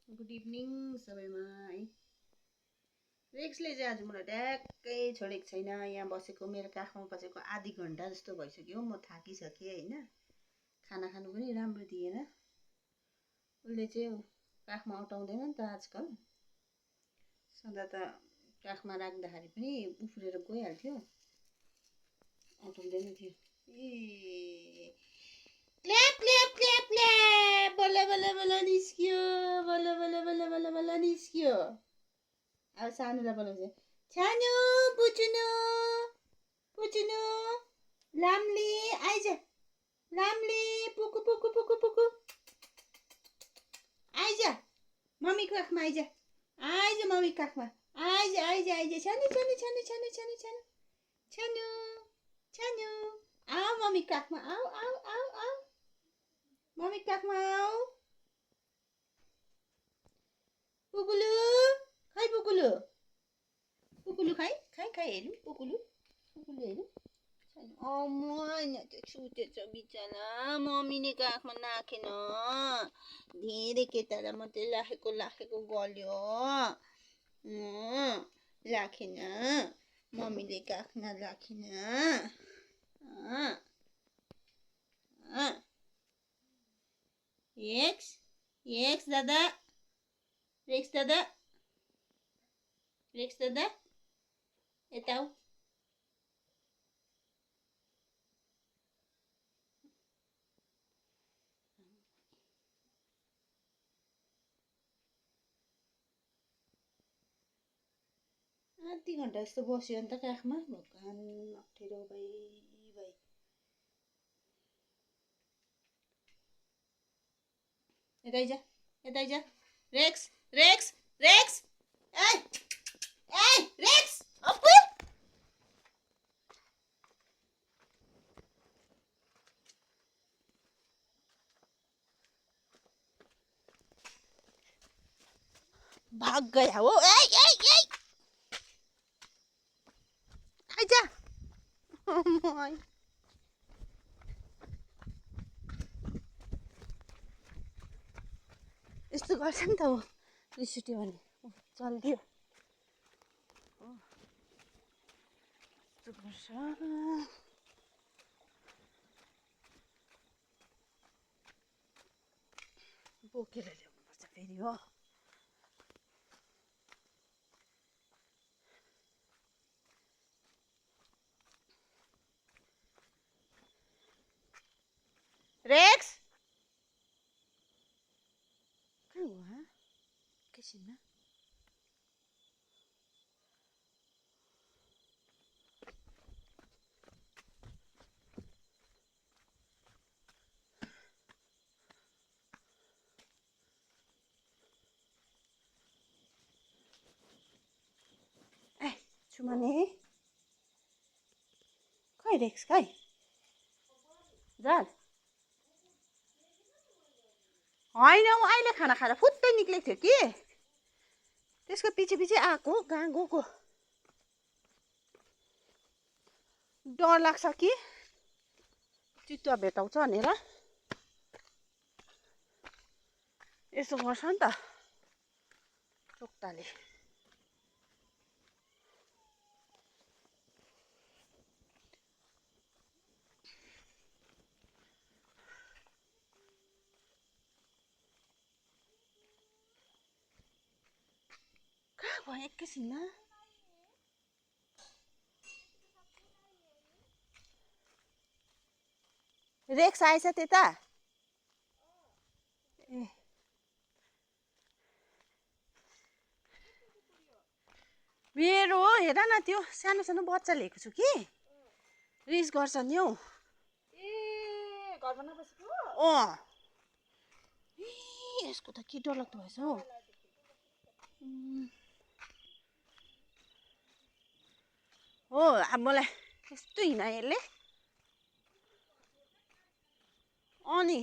Good evening सबैमा है। रेक्सले चाहिँ आज मलाई ट्याक्कै छोडेको छैन। यहाँ बसेको मेरो काखमा बसेको आधी घन्टा जस्तो भइसक्यो। म थाकिसकेँ होइन। खाना खानु पनि राम्रो दिएन। उसले चाहिँ काखमा अटाउँदैन नि त आजकल। सदा त काखमा राख्दाखेरि पनि उफ्रेर गइहाल्थ्यो, अटाउँदैन थियो। ए क्ल्याप क्ल्याप क्ल्याप क्ल्याप, बल्ल बल्ल बल्ल निस्कियो, बल्ल बल्ल बल्ल बल्ल बल्ल निस्कियो। अब सानोलाई बोलाउँछ, सानो पुचुनु पुचुनु, लाम्ली आइज, लाम्ली पुकु पुकु पुकु पुकु, आइज मम्मीको काखमा, आइज आइज मम्मीको काखमा, आइज आइज आइज, सानो सानो सानो सानो सानो सानो सानो सानो, आऊ मम्मीको काखमा, आऊ आऊ आऊ आऊ, मम्मीको काखमा आऊ। पुकुलु खै, पुकुलु पुकुलु खै खै खै, हेरौँ पुकुलु पुकुलु हेरौँ। होइन त्यो सुतेछ बिचरा, मम्मीले काखमा नाखेन। धेरै केटालाई मात्रै लाखेको गल्यो, लाखेन। मम्मीले काखमा राखेन। एक्स एक्स दादा, रेक्स दादा, रेक्स दादा यता आऊ। आधी घन्टा जस्तो बस्यो अन्त काखमा। भगवान अप्ठ्यारो भाइ भाइ। यता आइज, यता आइज, रेक्स रेक्स रेक्स, ए ए रेक्स, अप्पु भाग गया हो। ए ए ए आइज, यस्तो गर्छ नि त हो, रिस उठ्यो भने चल्दियो, यस्तो गर्छ। बोकेर ल्याउनुपर्छ फेरि हो। रेक्स कहाँ हो? किचनमा। ए सुमने खै रेक्स खै, जाल होइन, ऊ अहिले खाना खाएर फुत्तै निक्लेको थियो कि त्यसको पछि पछि आएको, कहाँ गएको। डर लाग्छ कि चितुवा भेटाउँछ भनेर यसो गर्छ नि त चोक्ताले। कहाँ भयो एकैछिनमा। रेक्स आएछ त्यता। ए मेरो हेर न, त्यो सानो सानो बच्चा लिएको छु कि रिस गर्छ नि हौ। ए घरमा नबसेको? यसको त के डरलाग्दो भएछ हौ। हो अब मलाई यस्तो हिँडायो यसले। अनि